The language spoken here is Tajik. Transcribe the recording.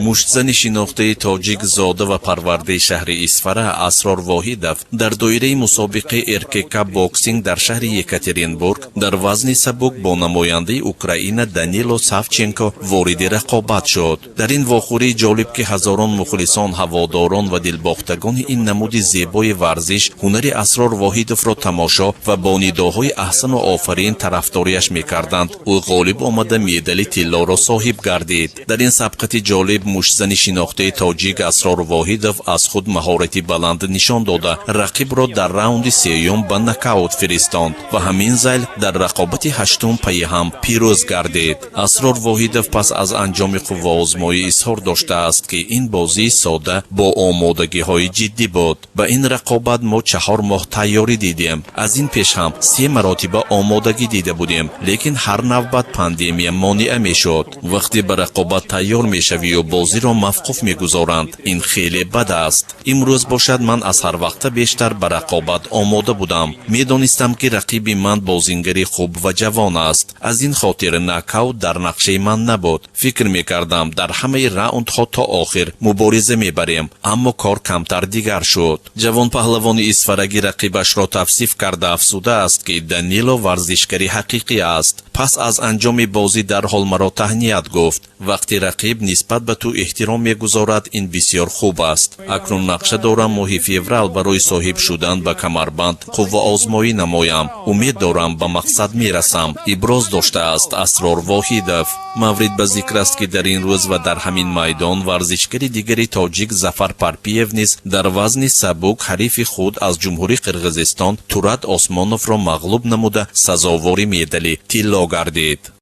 Муштзани шинохтаи тоҷик, зода ва парвардаи шаҳри Исфара Асрор Воҳидов дар доираи мусобиқаи РКК Боксинг дар шаҳри Екатеринбург дар вазни сабук бо намояндаи Украина Данило Савченко вориди рақобат шуд. Дар ин вохӯрии ҷолиб, ки ҳазорон мухлисон, ҳаводорон ва дилбохтагони ин намуди зебои варзиш ҳунари Асрор Воҳидовро тамошо ва бо нидоҳои аҳсану офарин тарафдориаш мекарданд, ӯ ғолиб омада, медали тиллоро соҳиб гардид. Дар ин сабқати ҷолиб муштзани шинохтаи тоҷик Асрор Воҳидов аз худ маҳорати баланд нишон дода, рақибро дар раунди сеюм ба нокаут фиристонд ва ҳамин зайл дар рақобати ҳаштум пайи ҳам пирӯз гардид. Асрор Воҳидов пас аз анҷоми қувваозмоӣ изҳор доштааст, ки ин бозии сода бо омодагиҳои ҷиддӣ буд. Ба ин рақобат мо 4 моҳ тайёрӣ дидем. Аз ин пеш ҳам се маротиба омодагӣ дида будем, лекин ҳар навбат пандемия монеа мешуд. Вақте ба рақобат тайёр мешавию бозиро мавқуф мегузоранд, ин хеле бад аст. Имрӯз бошад, ман аз ҳар вақта бештар ба рақобат омода будам. Медонистам, ки рақиби ман бозингари хуб ва ҷавон аст. Аз ин хотир нокаут дар нақшаи ман набуд. Фикр мекардам, дар ҳамаи раундҳо то охир мубориза мебарем, аммо кор камтар дигар шуд. Ҷавонпаҳлавони исфарагӣ рақибашро тавсиф карда, афзудааст, ки Данило варзишгари ҳақиқӣ аст. Пас аз анҷоми бозӣ дарҳол маро таҳният гуфт. Вақте рақиб нисбат ба ту эҳтиром мегузорад, ин бисёр хуб аст. Акнун нақша дорам моҳи феврал барои соҳиб шудан ба камарбанд қувваозмоӣ намоям. Умед дорам, ба мақсад мерасам, иброз доштааст Асрор Воҳидов. Маврид ба зикр аст, ки дар ин рӯз ва дар ҳамин майдон варзишгари дигари тоҷик Зафар Парпиев низ дар вазни сабук ҳарифи худ аз Ҷумҳурии Қирғизистон Турат Осмоновро мағлуб намуда, сазовори медали тилло гардид.